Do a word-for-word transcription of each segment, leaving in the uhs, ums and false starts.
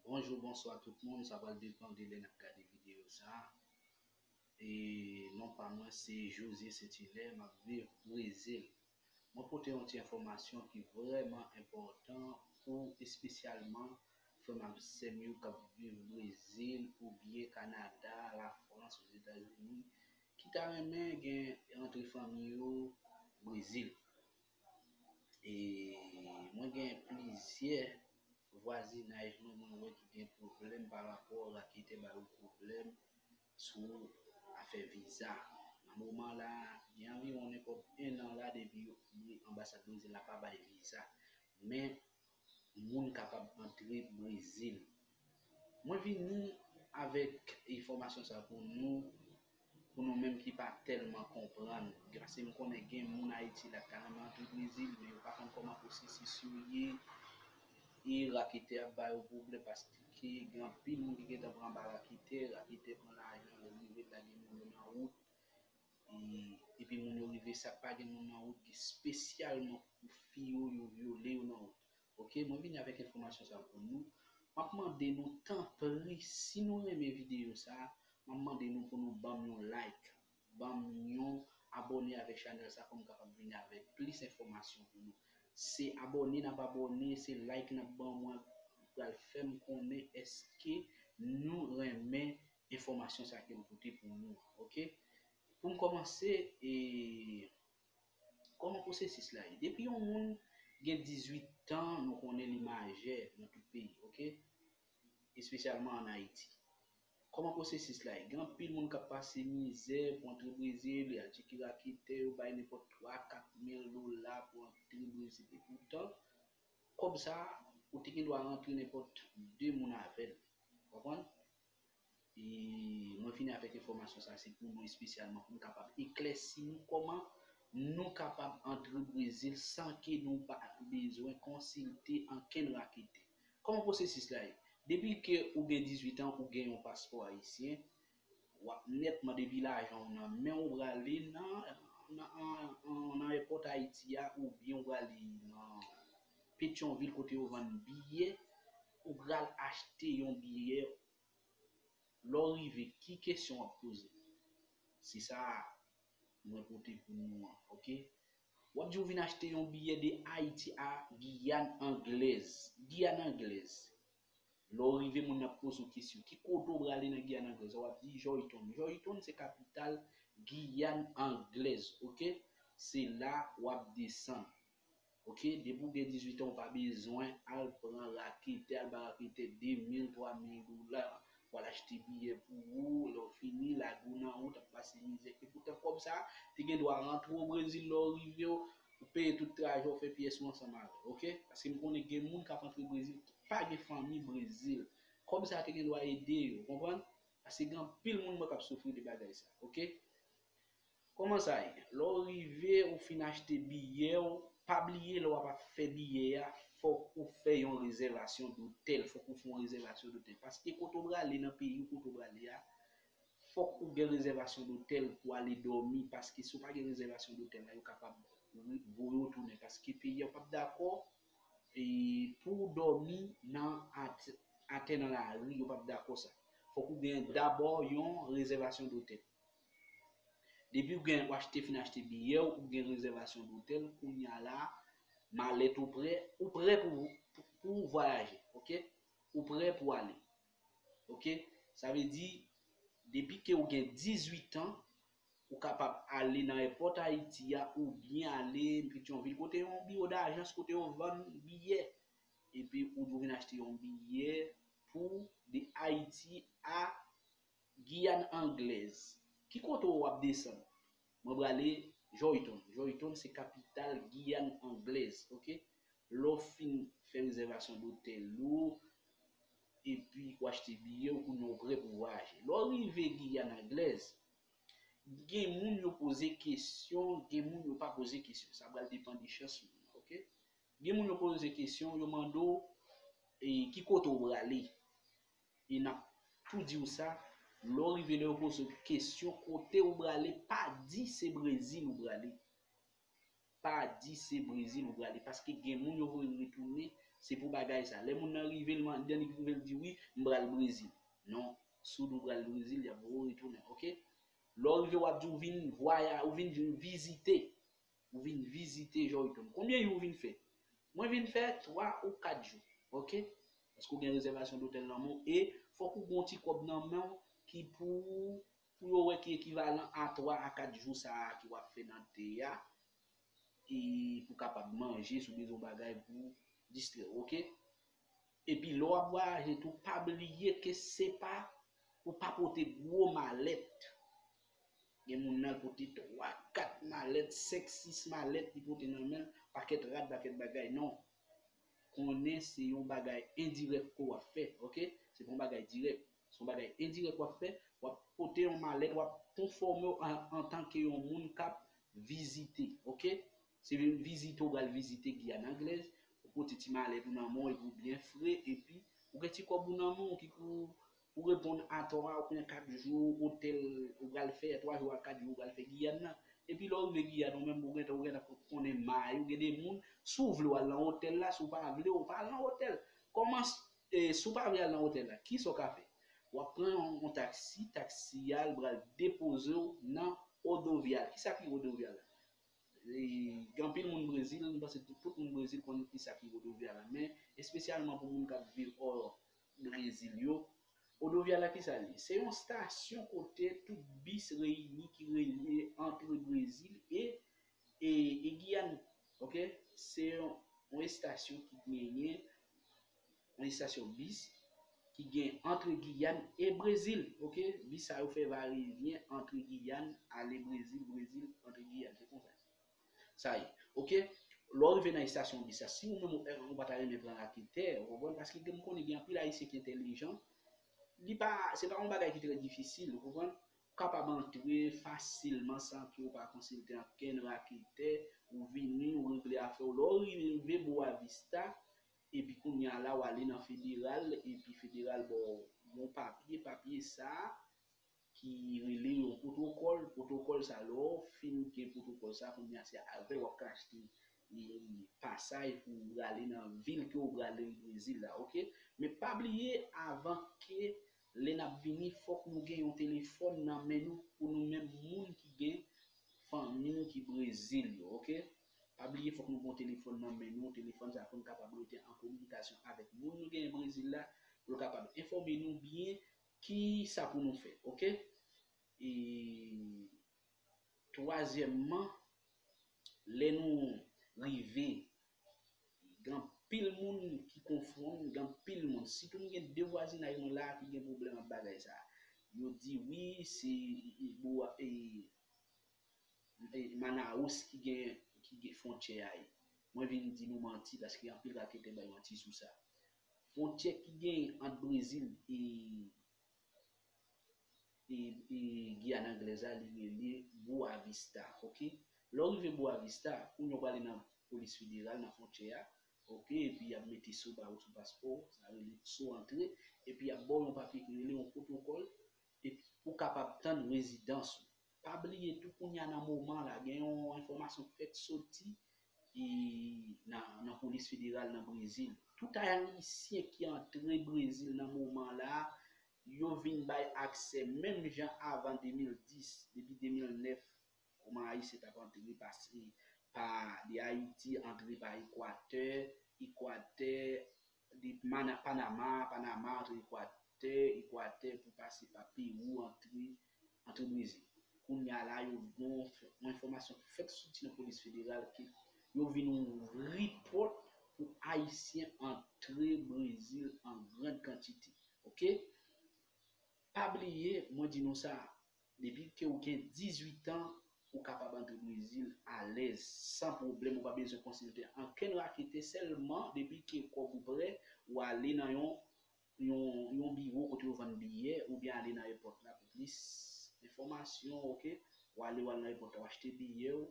Bonjou, bonswa tout moun, sa pral depann de lè n ap gade videyo sa. E non pa mwen se José Saint-Hilaire, m ap viv Brezil. Mwen pote yon ti enfòmasyon ki vrèman enpòtan pou espesyalman frè m ak sè m yo k ap viv Brezil oubyen Kanada, Lafrans, Ozetazini, ki ta renmen gen rantre fanmi yo Brezil. E mwen gen plizyè vwazinaj mwen, mwen wè ki gen pwoblèm pa rapò raketè ba yo pwoblèm sou afè viza. Nan moman la, gen anviwon nenpòt en an la depi anbasad Brezil la pa bay viza. Men moun kapab antre Brezil. Mwen vini avèk enfòmasyon sa pou nou, pou nou menm ki pa tèlman konprann. Paske m konnen gen moun Ayiti la k ta renmen antre Brezil, men yo pa konn kòman pwosesis yo ye. E raketè ap ba yo pwoblèm paske gen anpil moun ki gentan pran anba raketè, raketè pran lajan, lè l rive l lage moun yo nan wout. E, epi moun yo rive, sa k pa gen moun nan wout ki espesyalman pou fi yo, yo vyole yo nan wout. Oke, mwen vini avèk enfòmasyon sa pou nou. M ap mande nou, tanpri, si nou renmen videyo sa, m ap mande nou pou nou ban m yon like, ban m yon abòne avèk chanèl sa pou m kapab vini avèk plis enfòmasyon pou nou. Se abòne n ap abòne, se like n ap ban mwen, pral fè m konnen èske nou renmen enfòmasyon sa ke m pote pou nou an, oke? Pou m kòmanse, e, kòman pwosesis la ye? Depi yon moun gen dizuit tan, nou konnen li majè nan tout peyi, oke? Espesyalman ann Ayiti. Kòman pwosesis la ye? Gen anpil moun k ap pase mizè pou antre Brezil, y al tcheke raketè, yo bay nenpòt twa, kat mil dola pou antre Brezil. E poutan, kòb sa, ou te gen dwa rantre nenpòt de moun avè l. Konprann? E mwen vini avèk enfòmasyon sa, se pou nou espesyalman, pou nou kapab eklèsi nou kòman nou kapab antre Brezil san ke nou pa bezwen konsilte ankenn raketè. Kòman pwosesis la ye? Depi ke ou gen dizuit an, ou gen yon paspò ayisyen, w ap nètman, depi lajan w nan men w, ou prale nan, nan, nan, nan èpòt Ayiti a, oubyen ou prale nan Petyonvil kote yo vann biyè, ou pral achte yon biyè. Lè w rive, ki kesyon w ap poze? Se sa mwen pote pou nou an, oke? W ap di w vin achte yon biyè de Ayiti a Giyàn Anglèz. Giyàn Anglèz. Lè w rive, moun nan ap poze w kesyon. Ki kote w prale nan Giyàn Anglèz? W ap di Joyton. Joyton se kapital Giyàn Anglèz, oke? Se la w ap desann. Oke, depi w gen dizuit an, ou pa bezwen al pran raketè, al ba raketè de mil, twa mil dola, pou al achte biyè pou ou, lè w fini, lage w nan wout, ap pase mizè. E poutan kòb sa, te gen dwa rantre w Brezil, lè w rive, ou peye tout trajè, w fè pyès ou ansanm avè l, oke? Paske m konnen gen moun k ap antre Brezil, ki pa gen fanmi Brezil. Kòb sa te gen dwa ede yo, konprann? Paske gen anpil moun mwen k ap soufri de bagay sa, oke? Kòman sa ye? Lè w rive, ou fin achte biyè w, pa bliye lè w ap fè biyè a, fòk ou fè yon rezèvasyon dotèl, fòk ou fè yon rezèvasyon dotèl. Paske kote w prale nan peyi w, kote w prale a, fòk ou gen rezèvasyon dotèl pou ale dòmi, paske si w pa gen rezèvasyon dotèl la, yo kapab voye w tounen, paske peyi a p ap dakò, e, pou w dòmi nan at-, atè nan lari, yo p ap dakò sa. Fòk ou gen dabò yon rezèvasyon dotèl. Depi w gen, w achte, fin achte biyè w, ou gen rezèvasyon dotèl, kounye a la, malèt ou prè, ou prè pou, pou, pou vwayaje, oke? Ou prè pou ale, oke? Sa vle di, depi ke w gen dizuit an, ou kapab ale nan èpòt Ayiti a, oubyen ale Petyonvil, kote yon biwo dajans, kote yo vann biyè. Epi ou vin achte yon biyè pou de Ayiti a Giyàn Anglèz. Ki kote w ap desann? Mwen prale Joyton. Joyton se kapital Giyàn Anglèz, oke? Lè w fin fè rezèvasyon dotèl ou, epi w achte biyè w, kounye a w prè pou vwayaje. Lè w rive Giyàn Anglèz, gen moun yo poze kesyon, gen moun yo pa poze kesyon. Sa pral depann de chans moun, oke? Gen moun yo poze kesyon, yo mande w, e, ki kote w prale. E n ap tou di w sa, lè w rive, lè yo poze w kesyon kote w prale, pa di se Brezil ou prale. Pa di se Brezil ou prale, paske gen moun yo voye retounen, Se pou bagay sa. Lè moun nan rive, l mande, li rive, l di, "Wi, m pral Brezil." Non, si w di w pral Brezil, y ap voye w retounen, oke? Lè w rive, w ap di w vin vwaya-, ou vin vizite. Ou vin vizite Joyton. Konbyen jou w vin fè? Mwen vin fè twa ou kat jou, oke? Paske w gen rezèvasyon dotèl nan men w e fòk ou gen yon ti kòb nan men w ki pou, pou yo wè ki ekivalan a twa a kat jou sa a ki w ap fè nan tè a, e pou kapab manje, si w bezwen yon bagay pou distrè w, oke? Epi lè w ap vwayaje tou, pa bliye ke se pa, ou pa pote gwo malèt. Gen moun nan pote twa, kat malèt, senk, sis malèt li pote nan men l, pakèt rad, pakèt bagay. Non. Konnen se yon bagay endirèk ke w ap fè, oke? Se pa yon bagay dirèk. Se yon bagay endirèk w ap fè. W ap pote yon malèt, w ap konfòme w an, antanke yon moun k ap vizite, oke? Se vin vizite w pral vizite Giyàn Anglèz, ou pote ti malèt ou nan men w epi w byen fre, epi ou gen ti kòb ou nan men w ki pou, pou reponn a twa ou byen kat jou otèl ou pral fè, twa jou a kat jou ou pral fè Giyàn nan. Epi lè w rive Giyàn, ou menm ou gentan, ou gentan konnen may ou, gen de moun, si w vle w al nan otèl la, si w pa vle, ou pa al nan otèl. Kòman, e, si w pa vle al nan otèl la, kisa w ka fè? W ap pran yon, yon taksi, taksi a l pral depoze w nan Rodoviária. Kisa ki Rodoviária la? E, gen anpil moun Brezil, m panse tout, tout moun Brezil konn kisa ki Rodoviária la, men espesyalman pou moun k ap viv o Brezil yo, Rodoviária la kisa l ye? Se yon estasyon kote tout bis reyini ki relye antre Brezil e, e, e Giyàn, oke? Se yon, yon estasyon ki genyen, yon estasyon bis ki gen antre Giyàn e Brezil, oke? Bis sa yo fè vayevyen antre Giyàn, ale Brezil, Brezil, antre Giyàn, se konsa sa ye, oke? Lè w rive nan estasyon bis la, si ou menm ou, ou pa ta renmen pran raketè, ou konprann? Paske m konnen gen anpil Ayisyen ki entèlijan, li pa, se pa yon bagay ki trè difisil, ou konprann? Ou kapab antre fasilman san ke w pa konsilte ankenn raketè, ou vini, ou regle afè w. Lè w rive Boa Vista, epi kounye a la, w ale nan federal, epi federal ba w yon papye, papye sa a, ki rele yon pwotokòl. Pwotokòl sa, lè w fin gen pwotokòl sa, kounye a se avè w ap ka achte, e, pasaj pou w prale nan vil ke w prale Brezil la, oke? Men pa bliye, avan ke lè n ap vini, fòk nou gen yon telefòn nan men nou pou nou menm moun ki gen fanmi ki Brezil yo, oke? Pa bliye, fòk nou gen yon telefòn nan men nou, telefòn sa pou nou kapab rete an kominikasyon avèk moun nou genyen Brezil la, pou l kapab enfòme nou byen kisa pou nou fè, oke? E twazyèmman, lè nou rive, gen anpil moun ki konfonn, gen anpil moun. Sitou m gen de vwazinay mwen la ki gen pwoblèm ak bagay sa. Yo di wi, se, e, e, bo, e, e, Manaus ki gen, ki gen fwontyè a ye. Mwen vin di nou manti, paske anpil raketè bay manti sou sa. Fwontyè ki gen ant Brezil e, e, e Giyàn Anglèz la, li rele Boa Vista, oke? Lè w rive Boa Vista, kounye a w prale nan polis federal, nan fwontyè a, oke? Epi y ap mete so ba ou sou paspò, sa rele so antre, epi y ap ba w yon papye ki rele yon pwotokòl, epi pou w kapab tann rezidans ou. Pa bliye tou, kounye a nan moman la, gen yon enfòmasyon k fèk soti, e, nan, nan polis federal nan Brezil. Tout Ayisyen ki antre Brezil nan moman la, yo vin bay aksè menm jan avan de mil dis, depi de mil nèf, kòman Ayisyen t ap antre, pase pa de Ayiti, antre pa Ekwatè, Ekwatè, de Mana-, Panama, Panama antre Ekwatè, Ekwatè pou pase pa Pewou antre, antre Brezil. Kounye a la, yo gen yon enfòmasyon k fèk soti nan polis federal ke yo vin ouvri pòt pou Ayisyen antre Brezil an grann kantite. Oke? Pa bliye, mwen di nou sa, depi ke w gen dizuit an, ou kapab antre Brezil alèz, san pwoblèm, ou pa bezwen konsilte ankenn raketè, sèlman depi ke kòb ou prè, ou ale nan yon, yon, yon biwo kote yo vann biyè, oubyen ale nan èpòt la pou plis enfòmasyon, oke? Ou ale, ou al nan èpòt la, ou achte biyè w,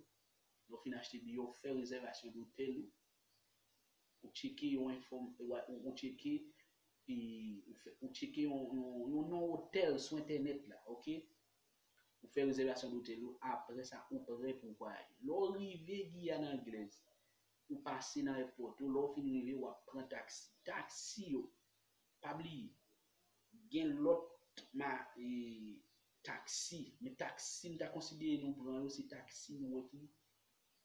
lè w fin achte biyè w, fè rezèvasyon dotèl ou, ou tcheke yon enfòm-, ou, ou, ou tcheke, e, ou fè, ou tcheke yon, yon, yon non otèl sou entènèt la, oke? Ou fè rezèvasyon dotèl ou, apre sa, ou prè pou w vwayaje. Lè w rive Giyàn Anglèz, ou pase nan èpòt yo, lè w fin rive, w ap pran taksi. Taksi yo, pa bliye, gen lòt ma, e, taksi, men taksi m ta konsidere nou pran yo, se taksi nou wè ki,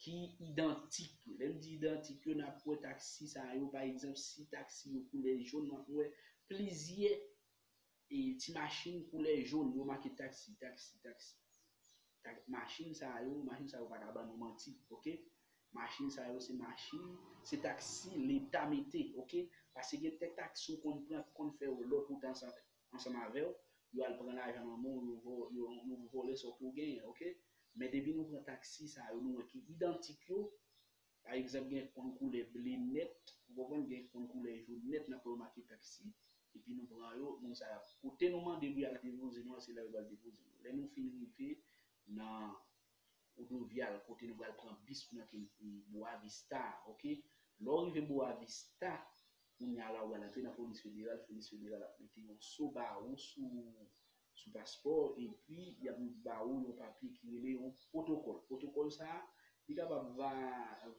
ki idantik yo. Lè m di idantik yo, n ap wè taksi sa yo, pa egzanp, si taksi yo koulè jòn, n ap wè plizyè e ti machin koulè jòn yo make taksi, taksi, taksi. Tak, machin sa yo, machin sa yo pa ka ban nou manti, oke? Machin sa yo se machin, se taksi leta mete, oke? Paske gen tèt taksi ou konn pran, konn fè yon lòt wout ansanm, ansanm avè w, yo al pran lajan nan men w, yo, vo- yo, yo vòlè sa w pou w genyen, oke? Men depi nou pran taksi sa yo, nou wè ki idantik yo, pa egzanp, gen konn koulè ble nèt, ou konprann, gen konn koulè jòn nèt, n ap wè yo make taksi, epi nou pran yo, moun sa y ap, kote nou mande pou y al depoze nou an, se la yo pral depoze nou. Lè nou fin rive nan Rodovial, kote nou pral pran bis pou n al kenbe Boa Vista, oke? Lè w rive Boa Vista, kounye a la ou pral antre nan polis federal, polis federal ap mete yon so ba ou sou, sou paspò, epi y ap ba ou yon papye ki rele yon pwotokòl. Pwotokòl sa a, li kapab va,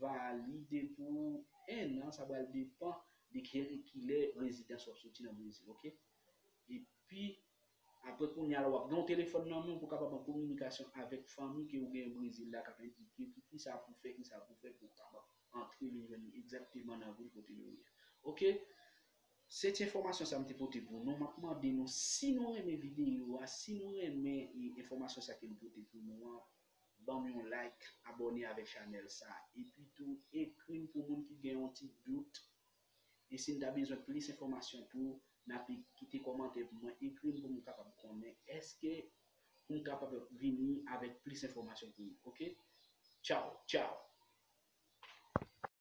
valide pou en an, sa pral depan de ki, kilè rezidans w ap soti nan Brezil, oke? Epi, apre kounye a la, w ap gen yon telefòn nan men w pou w kapab an kominikasyon avèk fanmi ke ou genyen Brezil la, k ap endike ki, ki sa pou fè, ki sa pou fè pou w kapab antre vin jwenn li egzakteman nan vil kote nou ye. Oke? Se ti enfòmasyon sa m te pote pou nou. M ap mande nou, si nou renmen videyo a, si nou renmen e, enfòmasyon sa ke m pote pou nou an, ban m yon like, abòne avèk chanèl sa. Epi tou, ekri m pou moun ki gen yon ti dout. E si n ta bezwen plis enfòmasyon tou, n ap kite kòmantè pou mwen, ekri m pou m kapab konnen èske pou m kapab vini avèk plis enfòmasyon pou nou. Oke? Tchaw, tchaw.